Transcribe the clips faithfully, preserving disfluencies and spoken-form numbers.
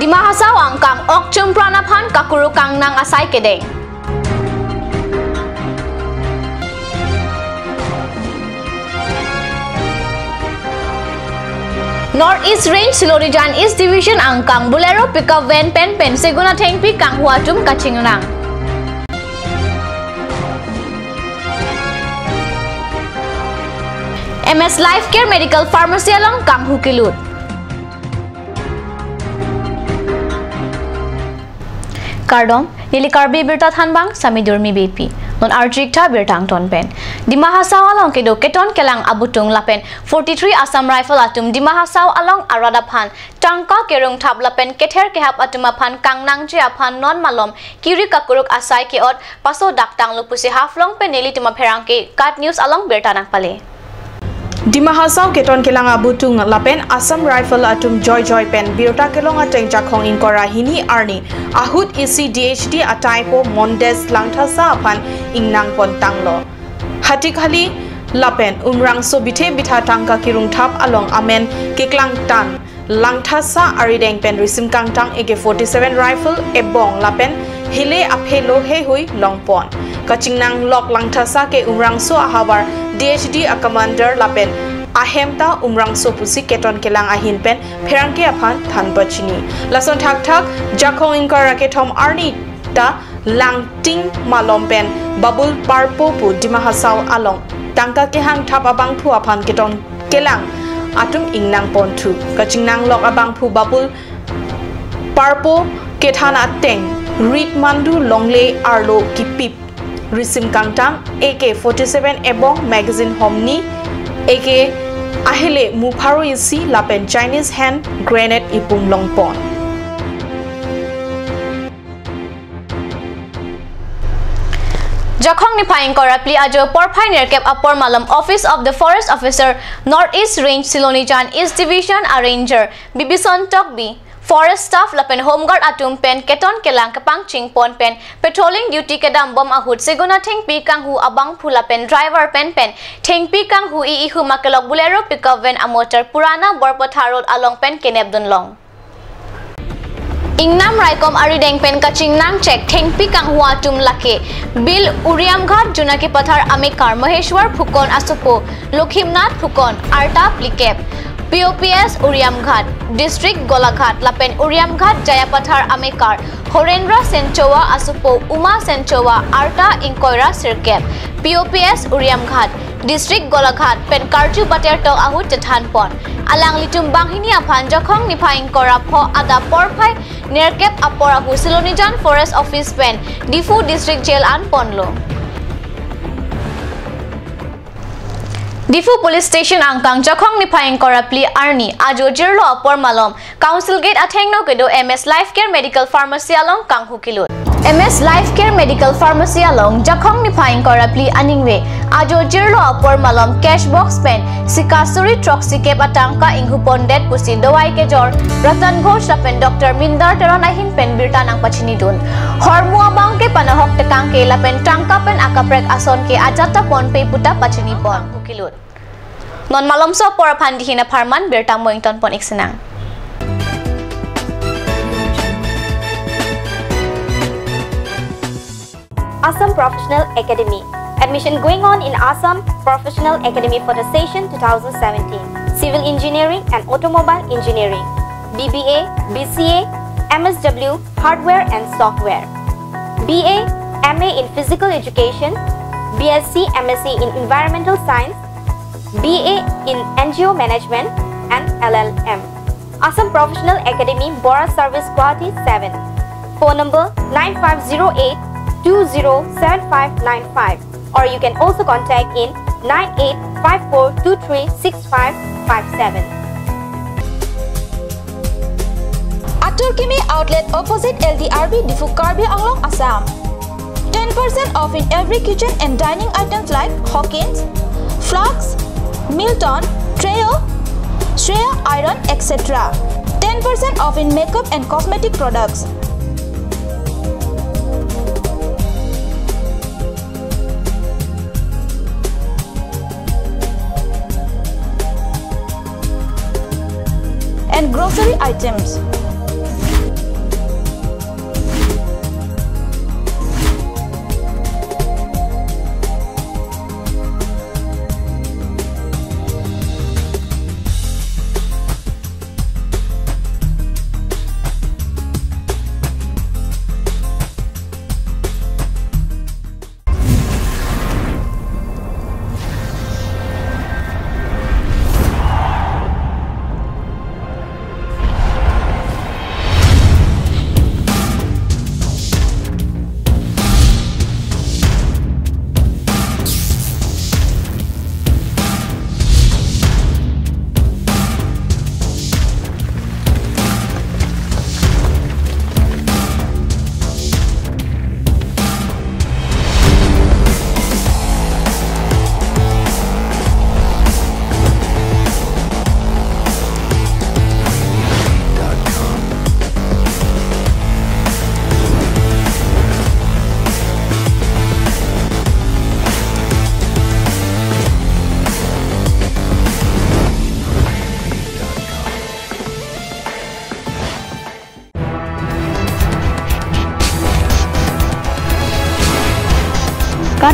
Dima Hasao angkang okchum pran aphan kakuruk kangnang asai kedeng. North East Range Silonijan East Division angkang Bolero pickup van pen pen Seguna Thengpi kanghu atum kachingnang. M S Life Care Medical Pharmacy along kanghu kelut. Kardom, neli Karbi Birta thanbang Sami Durmi Beypi. Non arju-ik tha birta angton pen. Dima Hasao along kedo keton kelang abutung lapen forty-three Assam Rifle atum Dima Hasao along arat aphan tangka kerung thap lapen kether kehap atum aphan kangnangji aphan non malom kiri kakuruk asai ke-ot paso dak tanglo pusi Haflong pen nelitum apherangke KAT News along birta nangpale. Dima Hasao keton kelang abutung lapen Assam Rifle atum joi joi pen birta kelong ateng Jakhong ingkoi ra hini arni ahut isi D H D ataipo Mondes Langthasa aphan ingnang pon tanglo. Hatikhali lapen Umrangso bithe bitha tangka kerung thap along amen keklangtan Langthasa arideng pen risim kangtang A K forty-seven rifle ebong lapen hile aphelo heihui longpon. Kachingnang lok Langthasa ke Umrangso ahavar D H D a commander lapen ahem ta Umrangso pusi keton kelang ahin pen pherangke aphan than pachini. Lason thakthak Jakhong ingkoi ra kethom arni ta Langting malom pen Babul Parpo pu Dima Hasao along tangka kehang thap abangphu aphan keton kelang atum ingnang ponthu. Kachingnang lok abangphu Babul Parpo kethan ateng rit mandu longle arlo kipip risim kangtang A K forty-seven ebong magazine homni, A K ahile mu pharo isi lapen Chinese hand grenade ipum longpon. Jakhong niphai ingkoi ra phli ajo porphai nerkep apor malom Office of the Forest Officer North East Range Silonijan East Division a Ranger Bibison Tokbi, Forest Staff lapen Home Guard atum pen keton kelang kepangching pon pen patrolling duty kedam bom ahut Seguna Thengpi kanghu abangphu lapen driver pen pen Thengpi kanghu i ihum akelok Bolero pickup van a motor Purana Borpathar Road along pen kenep dunlong. Ingnam raikom arideng pen kachingnang chek Thengpi kanghu atum lake Bil Uriamghat Junaki Pathar amekar Maheshwar Phukon asopo Lokhimnath Phukon arta phlikep, P O P S Uriamghat, District Golaghat lapen Uriamghat Jayapathar amekar Horendra Senchowa asopo Uma Senchowa arta ingkoi ra sirkep, P O P S Uriamghat, District Golaghat pen karju bater tok ahut chethan pon. Alanglitum banghini aphan Jakhong niphai ingkoi ra pho adap porphai nerkep apor ahut Silonijan Forest Office pen Diphu District Jail an ponlo. Diphu Police Station angkang Jakhong niphai ingkoi ra phli arni ajo jirlo apor malom Council Gate athengno kedo M S Life Care Medical Pharmacy along kanghu kelut. M S Life Care Medical Pharmacy along Jakhong niphai ingkoi ra phli aningve ajo jirlo apor malom cash box pen sika suri throksi kep atangka inghu pondet pusi dawai kejor Ratan Ghosh lapen Doctor Mindar Teron ahin pen birta nangpachini dun. Hormu abang ke panahok tekang ke lapen tangka pen akaprek ason ke ajat ta ponpe puta pachini pon. Kanghu kelut. Non malomso apor aphan dihin apharman birta mo ington pon-ik sinang. Assam Professional Academy. Admission going on in Assam Professional Academy for the session two thousand seventeen. Civil Engineering and Automobile Engineering, B B A, B C A, M S W, Hardware and Software, B A, M A in Physical Education, B S C, M S C in Environmental Science, B A in N G O Management and L L M. Assam Professional Academy, Bora Service, Guwahati seven. Phone number nine five zero eight two zero seven five nine five, or you can also contact in nine eight five four two three six five five seven. Atur Kimi Outlet, opposite L D R B, Diphu, Karbi Anglong, Assam. Ten percent off in every kitchen and dining items like Hawkins, Flask, Milton, Treo, Shreya Iron, et cetera. Ten percent off in makeup and cosmetic products. And grocery items.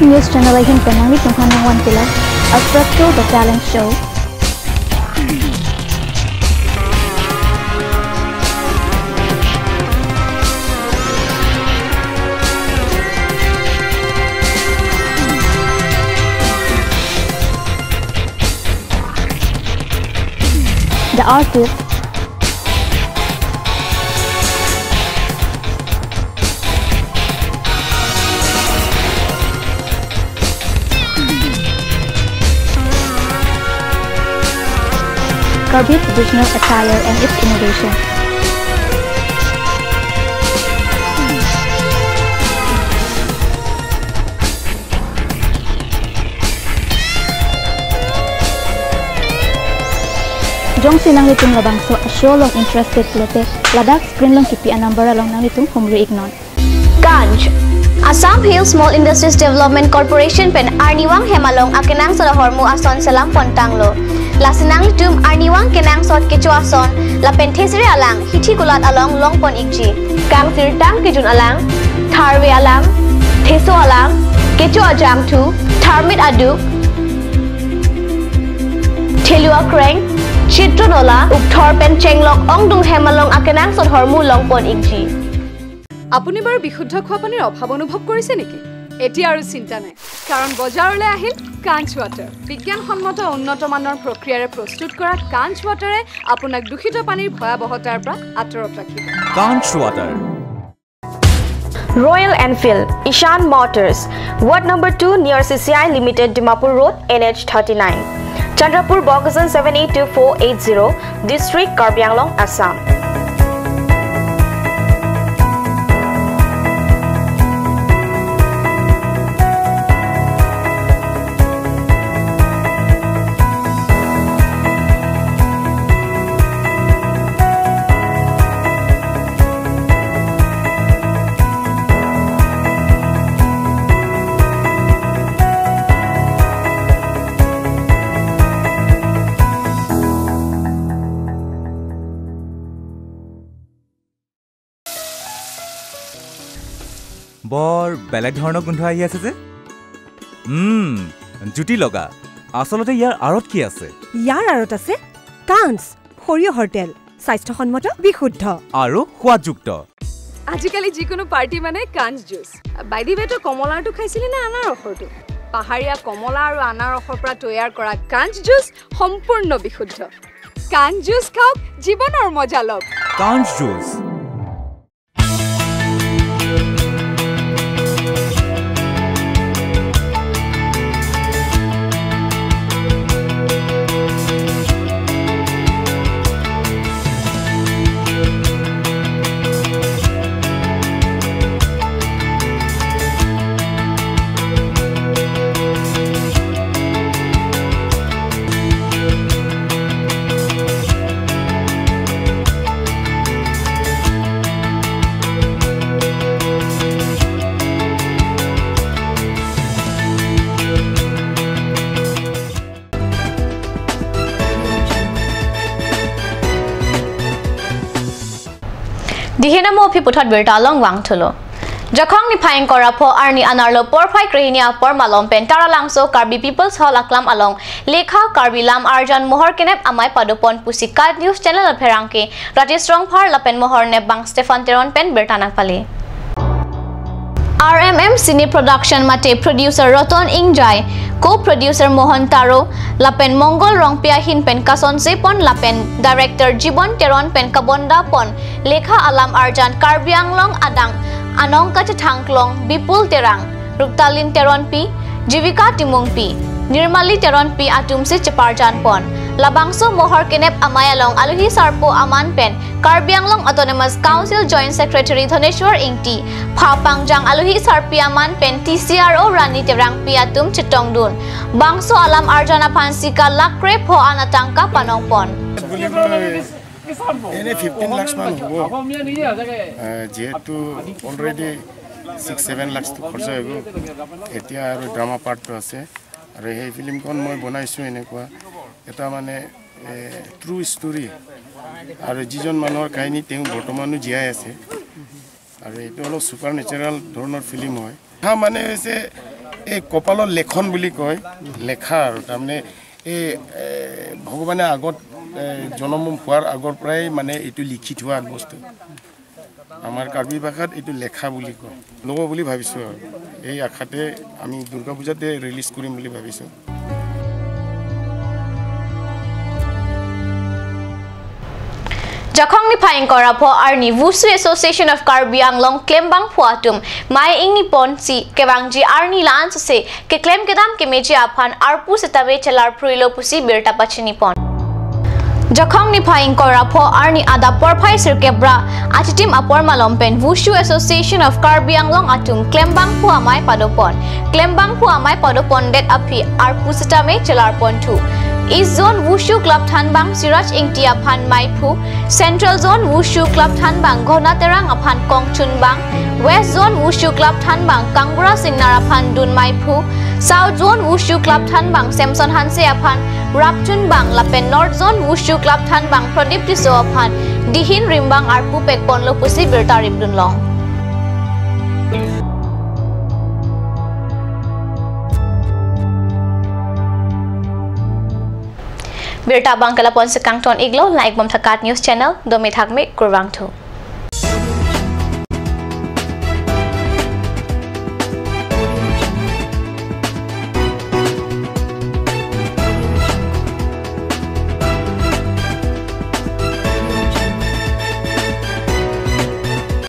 News channel ahin pen nanglitum aphan nangvan ke la Astro Show, the talent show. The artist. Karbi traditional attire and its innovation. Jongsi nanglitum labangso a-show along interested pulote, ladak screen along kipi a-number along nanglitum humri iknon. Kanch, Assam Hill Small Industries Development Corporation pen arnivang hem along akenangsot ahormu ason selam pon tanglo. Lasi nanglitum arnivang kenangsot kecho ason lapen thesere alang hithi kulat along longpon ikji. Kangsirtang kejun alang, tharve alang, theso alang, kecho ajangthu, tharmit aduk, thelu akreng, chitro nola, ukthor pen chenglok ongdung hem along akenangsot ahormu longpon ikji. আপুনি বাৰু বিশুদ্ধ খোৱা পানীৰ অভাৱ অনুভৱ কৰিছে নেকি? এতিয়া আৰু চিন্তা নাই, কাৰণ বজাৰলৈ আহিল কাঞ্চ ৱাটাৰ। বিজ্ঞানসন্মত উন্নত মানৰ প্ৰক্ৰিয়াৰে প্ৰস্তুত কৰা কাঞ্চ ৱাটাৰে আপোনাক দূষিত পানীৰ ভয়াৱহতাৰ পৰা আঁতৰত ৰাখিব। কাঞ্চ water. Royal Enfield, Ishan Motors, Ward number two near C C I Limited, Dimapur Road, N H thirty-nine, Chandrapur, Bokajan seven eight two four eight zero, District, Karbi Anglong, Assam. বৰ বেলেগ ধৰণৰ গোন্ধ আহি আছে যে। উম, জুতি লগা। আচলতে ইয়াৰ আঁৰত কি আছে? ইয়াৰ আঁৰত আছে কাঞ্চ, সৰিয়হৰ তেল, স্বাস্থ্যসন্মত, বিশুদ্ধ আৰু সোৱাদযুক্ত। আজিকালি যিকোনো পাৰ্টি মানে কাঞ্চ জুচ। বাইদেৱেতো কমলাৰটো খাইছিলি নে আনাৰসৰটো? পাহাৰীয়া কমলা আৰু আনাৰসৰ পৰা তৈয়াৰ কৰা কাঞ্চ জুচ সম্পূৰ্ণ বিশুদ্ধ। কাঞ্চ জুচ খাওক, জীৱনৰ মজা লওক। কাঞ্চ juice. Dihena mo aphi puthot birta along vangthulo. Jakhong niphai ingkoi ra pho arni anerlo porphai krehini apor malom pen Taralangso Karbi People's Hall aklam along Lekha Karbi Lam Arjan Mohor Kenep Amei padopon pusi KAT News Channel apherangke Rajesh Rongphar lapen Mohor Nepbang Stephen Teron pen birta nangpale. R M M Cine Production mate producer Roton Ingjai, co-producer Mohan Taro, lapen Mongol Rongpi ahin pen kasonsepon lapen director Jibon Teron pen kabondapon Lekha Alam Arjan Karbi Anglong adang anong kachethang klong Bipul Terang, Ruptalin Teronpi, Jivika Timungpi, Nirmali Teronpi atumsi cheparjanpon. Labangso Mohor Kenep Amei along alohi sarpo aman pen Karbi Anglong Autonomous Council Joint Secretary Dhaneshwar Ingti, pha pangjang alohi sarpi aman pen T C R O Rani Terangpi atum chetongdun. Bangso alam arjan aphansi ka lakh krepho an atangka panongpon. এনে ফিফটিন লাখ মান হ'ব। এ, যিহেতু already six seven লাখটো খৰচ হৈ গ'ল, এতিয়া আৰু ড্ৰামা পাৰ্টটো আছে। আৰু সেই ফিল্মখন মই বনাইছোঁ এনেকুৱা এটা মানে, এ, ট্ৰু ষ্টৰি। আৰু যিজন মানুহৰ কাহিনী তেওঁ বৰ্তমানো জীয়াই আছে। আৰু এইটো অলপ ছুপাৰ নেচাৰেল ধৰণৰ ফিল্ম হয়। কথা মানে হৈছে, এই কপালৰ লেখন বুলি কয়, লেখা আৰু তাৰমানে এই এ, ভগৱানে আগত এ, জন্ম হোৱাৰ আগৰ পৰাই মানে এইটো লিখি থোৱা বস্তু। আমাৰ কাৰ্বি ভাষাত এইটো লেখা বুলি কয়। ল'ব বুলি ভাবিছোঁ আৰু এই আশাতে আমি দুৰ্গা পূজাতে ৰিলিজ কৰিম বুলি ভাবিছোঁ। Jakhong niphai ingkoi ra pho arni Wushu Association of Karbi Anglong klembangphu atum mei ingni ponsi kevangji arni la-an sose keklem kedam kemeji aphan arpu setame chelarphrui lo pusi birta pachini pon. Jakhong niphai ingkoi ra pho arni adap porphai sirkep ra achitim apor malom pen Wushu Association of Karbi Anglong atum klembangphu amei padopon. Klembangphu amei padopondet aphi arpu setame chelarponthu. East Zone Wushu Club thanbang Siraj Ingti aphan meiphu, Central Zone Wushu Club thanbang Ghona Terang aphan kongchunbang, West Zone Wushu Club thanbang Kangbura Singnar aphan dun meiphu, South Zone Wushu Club thanbang Samson Hanse aphan rapchunbang lapen North Zone Wushu Club thanbang Pradip Tisso aphan dihin rimbang arpu pekpon lo pusi birta ripdun long. Birta abang ke lapu-an si kangton iklo, langdun bom Thakat News Channel, dome thakme, kurvangthu.